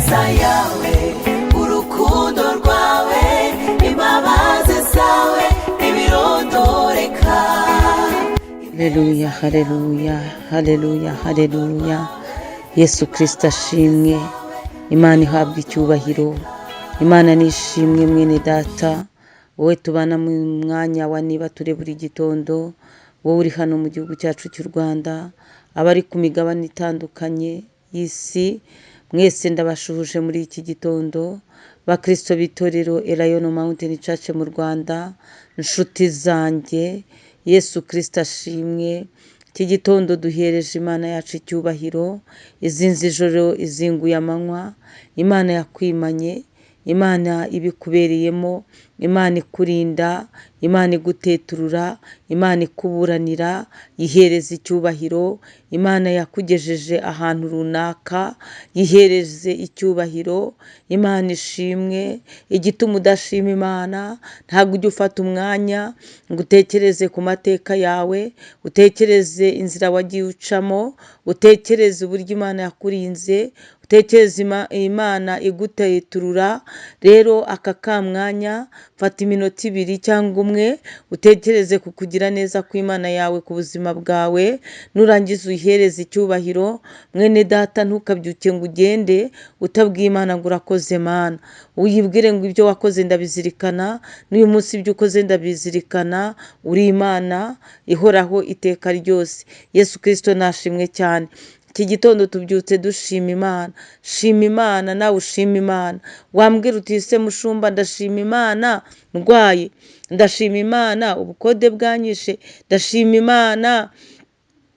Ineza yawe, urukundo rwawe, imbabazi zawe ntibirondoreka. Haleluya, haleluya, haleluya, haleluya! Yesu Kirisito ashimwe, Imana ihabwa icyubahiro, Imana nishimwe. Mwene data, wowe tubana mu mwanya wa Niba Ture buri gitondo, wowe uri hano mu gihugu cyacu cy'u Rwanda, abari ku migabane itandukanye y'isi, mwese ndabashuhuje muri iki gitondo. Bakristo b'itorero Elayono Mountain Church mu Rwanda, inshuti zanjye, Yesu Kirisito ashimwe. Iki gitondo duhereje Imana yacu icyubahiro, izinze ijoro, izinguye amanywa. Imana yakwimanye, Imana ibikubereyemo, Imana ikurinda, Imana iguteturura, Imana ikuburanira, yihereza icyubahiro. Imana yakugejeje ahantu runaka, yihereze icyubahiro. Imana ishimwe. Igituma udashima Imana, ntabwo ujya ufata umwanya ngo utekereze ku mateka yawe, utekereze inzira wagiye ucamo, utekereze uburyo Imana yakurinze, utekereze Imana iguteturura. Rero aka kamwanya, fata iminota 2 cyangwa 1, utekereze ku kugira neza kw'Imana yawe ku buzima bwawe, nurangiza uyihereze icyubahiro. Mwene data, ntukabyuke ngo ugende utabwiye Imana ngo urakoze Mana. Uyibwire ngo ibyo wakoze ndabizirikana, n'uyu munsi ibyo ukoze ndabizirikana, uri Imana ihoraho iteka ryose. Yesu Kirisito nashimwe cyane. Iki gitondo tubyutse dushima Imana. Shima Imana, nawe ushima Imana. Wambwira uti: "Ese mushumba, ndashima Imana ndwaye, ndashima Imana ubukode bwanyishe, ndashima Imana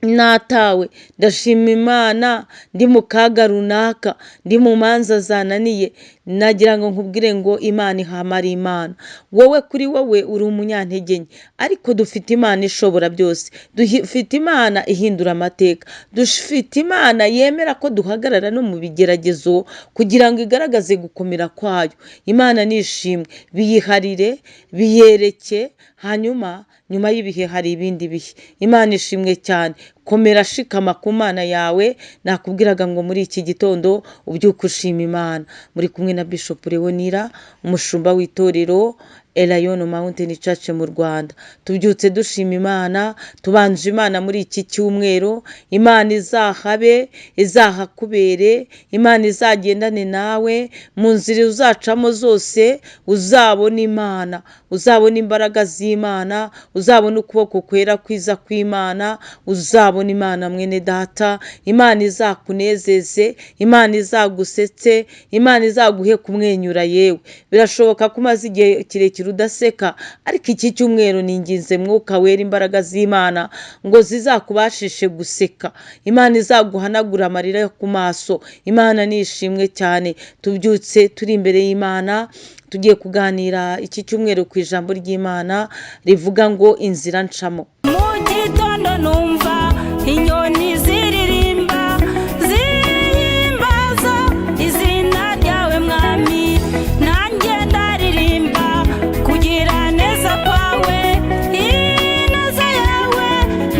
natawe, ndashima Imana ndi mu kaga runaka, ndi mu manza zananiye." Nagira ngo nkubwire ngo Imana ihamara Imana. Wowe kuri wowe uri umunyantege nke, ariko dufite Imana ishobora byose, dufite Imana ihindura amateka, dufite Imana yemera ko duhagarara no mu bigeragezo kugira ngo igaragaze gukomera kwayo. Imana nishimwe. Biyiharire, biyereke, hanyuma nyuma y'ibihe hari ibindi bihe. Imana ishimwe cyane. Komera, shikama ku Mana yawe. Nakubwiraga ngo muri iki gitondo ubyuke ushima Imana. Muri kumwe na Bishop Leonira, umushumba w'itorero Elayono Mountain Church mu Rwanda. Tubyutse dushima Imana, tubanje Imana muri iki cyumweru. Imana izahabe, izahakubere, Imana izagendane nawe mu nzira uzacamo zose, uzabona Imana, uzabona imbaraga z'Imana, uzabona ukuboko kwera kwiza kw'Imana, uzabona Imana. Mwene data, Imana izakunezeze, Imana izagusetse, Imana izaguhe kumwenyura. Yewe, birashoboka ko umaze igihe kirekire udaseka, ariko iki cyumweru ninginze Mwuka Wera, imbaraga z'Imana, ngo zizakubashishe guseka. Imana izaguhanagura amarira yo ku maso. Imana nishimwe cyane. Tubyutse turi imbere y'Imana, tugiye kuganira iki cyumweru ku ijambo ry'Imana rivuga ngo inzira ncamo. Mu gitondo numva inyoni ziririmba, zihimbaza izina ryawe Mwami, nanjye ndaririmba kugira neza kwawe, ineza yawe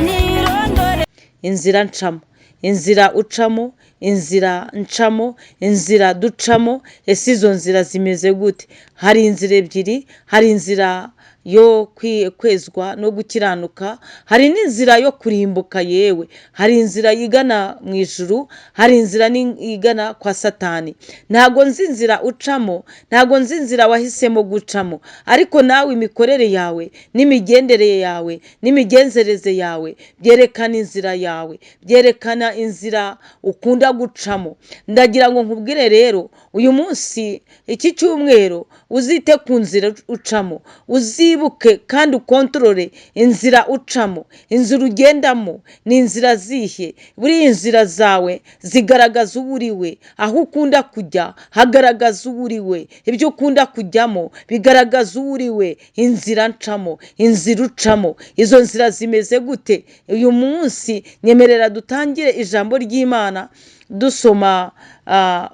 ntirondore. Inzira ncamo, inzira ucamo, inzira ncamo, inzira ducamo. Ese izo nzira zimeze gute? Hari inzira ebyiri: hari inzira yo kwezwa no gukiranuka, hari n'inzira yo kurimbuka. Yewe, hari inzira igana mu ijuru, hari inzira igana kwa Satani. Ntabwo nzi inzira ucamo, ntabwo nzi inzira wahisemo gucamo, ariko nawe imikorere yawe n'imigendere yawe n'imigenzereze yawe byerekana inzira yawe, byerekana inzira ukunda gucamo. Ndagira ngo nkubwire rero uyu munsi, iki cyumweru, uzite ku nzira ucamo, uzibuke kandi ukontorore inzira ucamo. Inzira ugendamo ni inzira zihe? Buriya inzira zawe zigaragaza uwo uri we. Aho ukunda kujya hagaragaza uwo uri we, ibyo ukunda kujyamo bigaragaza uwo uri we. Inzira ncamo, inzira ucamo, izo nzira zimeze gute? Uyu munsi nyemerera dutangire ijambo ry'Imana dusoma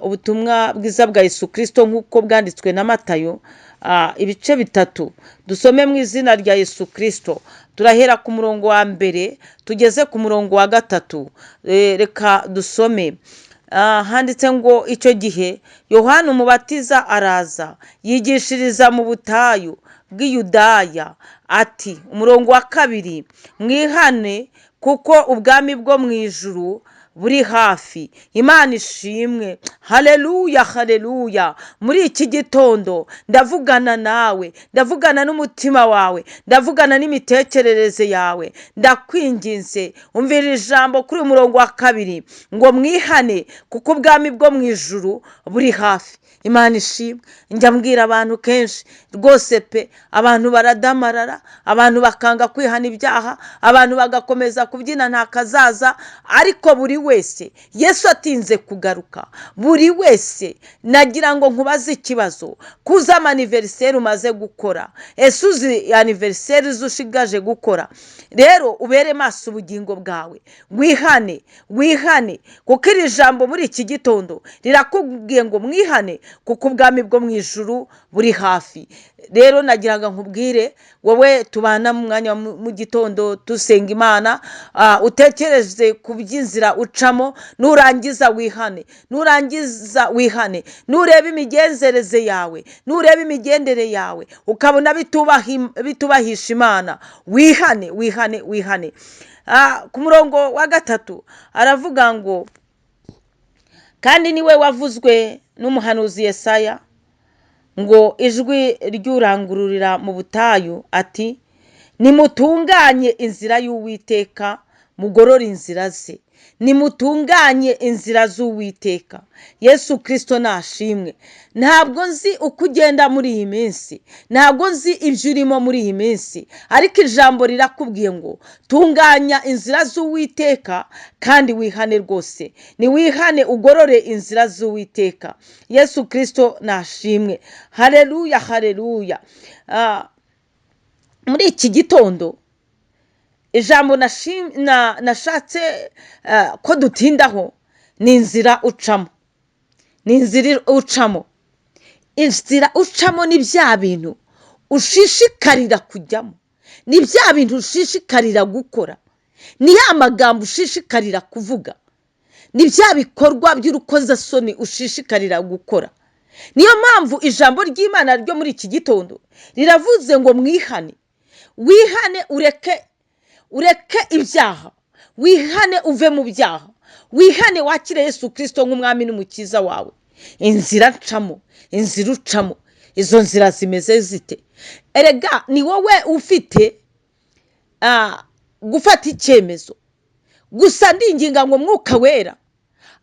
ubutumwa bwiza bwa Yesu Kirisito nk'uko bwanditswe na Matayo, ibice 3. Dusome mu izina rya Yesu Kirisito. Turahera ku murongo wa 1 tugeze ku murongo wa 3. Reka dusome. Handitse ngo icyo gihe Yohana Umubatiza araza yigishiriza mu butayu bw'Iyudaya ati, umurongo wa 2, mwihane kuko ubwami bwo mu ijuru buri hafi. Imana ishimwe, haleluya, haleluya. Muri iki gitondo ndavugana nawe, ndavugana n'umutima wawe, ndavugana n'imitekerereze yawe. Ndakwinginze umvira ijambo kuri uyu murongo wa 2 ngo mwihane kuko ubwami bwo mu ijuru buri hafi. Imana ishimwe. Njya mbwira abantu kenshi rwose pe, abantu baradamarara, abantu bakanga kwihana ibyaha, abantu bagakomeza kubyina nta kazaza, ariko buri wese Yesu atinze kugaruka, buri wese nagira ngo nkubaze ikibazo, kuza amaniveriseri umaze gukora, ese uzi aniveriseri ushigaje gukora? Rero ubere maso ubugingo bwawe, wihane, wihane, kuko iri jambo muri iki gitondo rirakubwiye ngo mwihane kuko ubwami bwo mu ijuru buri hafi. Rero nagira ngo nkubwire wowe tubana mu mwanya mu gitondo dusenga Imana, utekereze ku by'inzira ucamo, nurangiza wihane, nurangiza wihane, nureba imigenzereze yawe, nureba imigendere yawe, ukabona bitubahisha Imana, wihane, wihane, wihane. Ku murongo wa 3 aravuga ngo kandi niwe wavuzwe n'umuhanuzi Yesaya ngo ijwi ry'urangururira mu butayu ati nimutunganye inzira y'Uwiteka, mugorore inzira ze. Nimutunganye inzira z'Uwiteka. Yesu Kristo nashimwe. Ntabwo nzi uko ugenda muri iyi minsi, ntabwo nzi ibyo urimo muri iyi minsi, ariko ijambo rirakubwiye ngo tunganya inzira z'Uwiteka kandi wihane rwose. Niwihane ugorore inzira z'Uwiteka. Yesu Kristo nashimwe. Haleluya, haleluya. Muri iki gitondo ijambo nashatse ko dutindaho ni inzira ucamo, ni inzira ucamo. Inzira ucamo ni bya bintu ushishikarira kujyamo, ni bya bintu ushishikarira gukora, ni ya magambo ushishikarira kuvuga, ni bya bikorwa by'urukozasoni ushishikarira gukora. Niyo mpamvu ijambo ry'Imana ryo muri iki gitondo riravuze ngo mwihane, wihane, ureke ibyaha, wihane uve mu byaha, wihane wakire Yesu Kristo nk'umwami n'umukiza wawe. Inzira ncamo, inzira ucamo, izo nzira zimeze zite? Erega ni wowe ufite gufata icyemezo. Gusa ndinginga ngo Mwuka Wera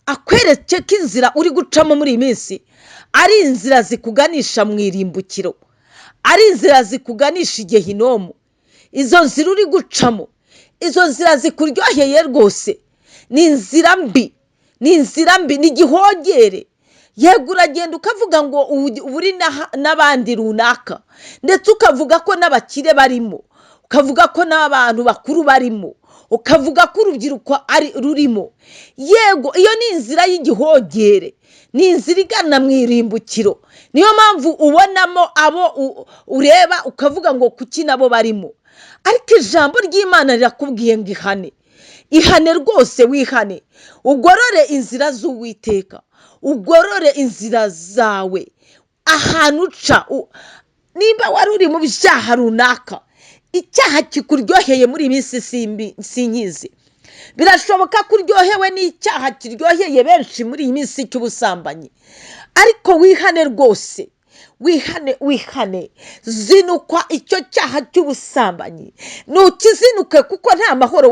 akwereke ko inzira uri gucamo muri iyi minsi ari inzira zikuganisha mu irimbukiro, ari inzira zikuganisha igehinomu. Izo nzira uri gucamo, izo nzira zikuryoheye rwose, ni inzira mbi, ni inzira mbi, ni igihogere. Yego uragenda ukavuga ngo uri n'abandi runaka, ndetse ukavuga ko n'abakire barimo, ukavuga ko n'abantu bakuru barimo, ukavuga ko urubyiruko ari rurimo. Yego iyo ni inzira y'igihogere, ni inzira igana mu irimbukiro. Niyo mpamvu ubonamo abo ureba ukavuga ngo kuki nabo barimo. Ariko ijambo ry'Imana rirakubwiye ngo ihane, ihane rwose, wihane, ugorore inzira z'Uwiteka, ugorore inzira zawe, ahantu uca. Nimba wari uri mu byaha runaka, icyaha kikuryoheye muri iyi minsi sinkizi, birashoboka ko uryohewe n'icyaha kiryoheye benshi muri iyi minsi cy'ubusambanyi, ariko wihane rwose, wihane, wihane, zinukwa icyo cyaha cy'ubusambanyi, ntukizinuke kuko nta mahoro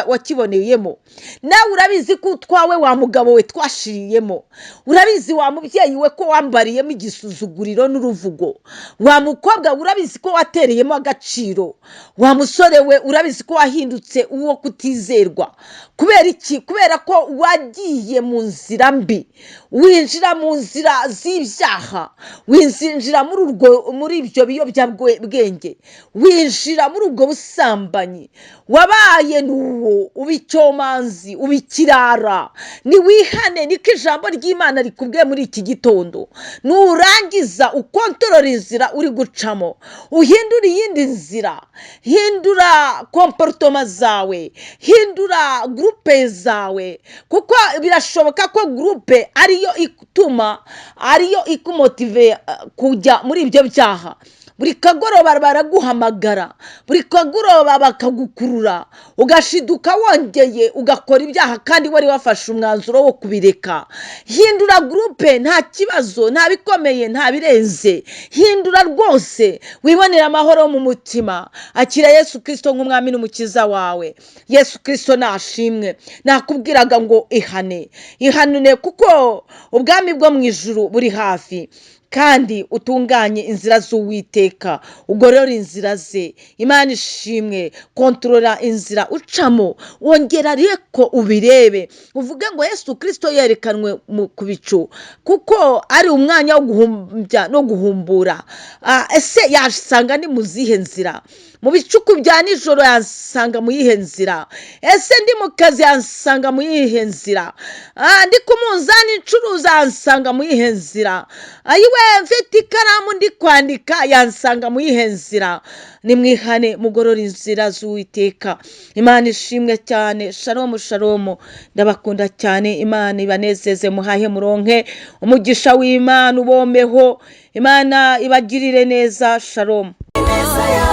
wakiboneyemo. Nawe urabizi ko utwawe wa mugabo we twashiriyemo, urabizi wa mubyeyi we ko wambariyemo igisuzuguriro n'uruvugo, wa mukobwa we urabizi ko watereyemo agaciro, wa musore we urabizi ko wahindutse uwo kutizerwa. Kubera iki? Kubera ko wagiye mu nzira mbi, winjira mu nzira z'ibyaha, Winjira muri urwo, muri ibyo biyobyabwenge, winjira muri ubwo busambanyi. Wabaye n'uwo uba icyomanzi, uba ikirara. Niwihane, niko ijambo ry'Imana rikubwiye muri iki gitondo. Nurangiza ukontorora inzira uri gucamo, uhindure iyindi nzira, hindura comportement zawe, hindura groupe zawe, kuko birashoboka ko groupe ariyo ituma, ariyo ikumotive kujya muri ibyo byaha. Buri kagoroba baraguhamagara, buri kagoroba bakagukurura, ugashiduka wongeye ugakora ibyaha kandi wari wafashe umwanzuro wo kubireka. Hindura groupe, nta kibazo, nta bikomeye, nta birenze. Hindura rwose, wibonere amahoro mu mutima. Akira Yesu Kirisito nk'umwami n'umukiza wawe. Yesu Kirisito nashimwe. Nakubwiraga ngo ihane, ihanune, kuko ubwami bwo mu ijuru buri hafi, kandi utunganye inzira z'Uwiteka, ugorore inzira ze. Imana ishimwe. Kontorora inzira ucamo, wongera ariko ubirebe, uvuge ngo Yesu Kirisito yerekanwe ku bicu, kuko ari umwanya wo guhumbya no guhumbura. Ese yasanga ni mu zihe nzira? Mu bicuku bya nijoro yansanga mu yihe nzira? Ese ndi mu kazi yansanga mu yihe nzira? Ndi ku munzani ncuruza yansanga mu yihe nzira? Ayiwe, mfite ikaramu ndi kwandika yansanga mu yihe nzira? Nimwihane, mugorore inzira z'Uwiteka. Imana ishimwe cyane. Shalomu, shalomu, ndabakunda cyane. Imana ibanezeze, muhahe muronke, umugisha w'Imana ubomeho. Imana ibagirire neza. Shalomu. Ineza yawe.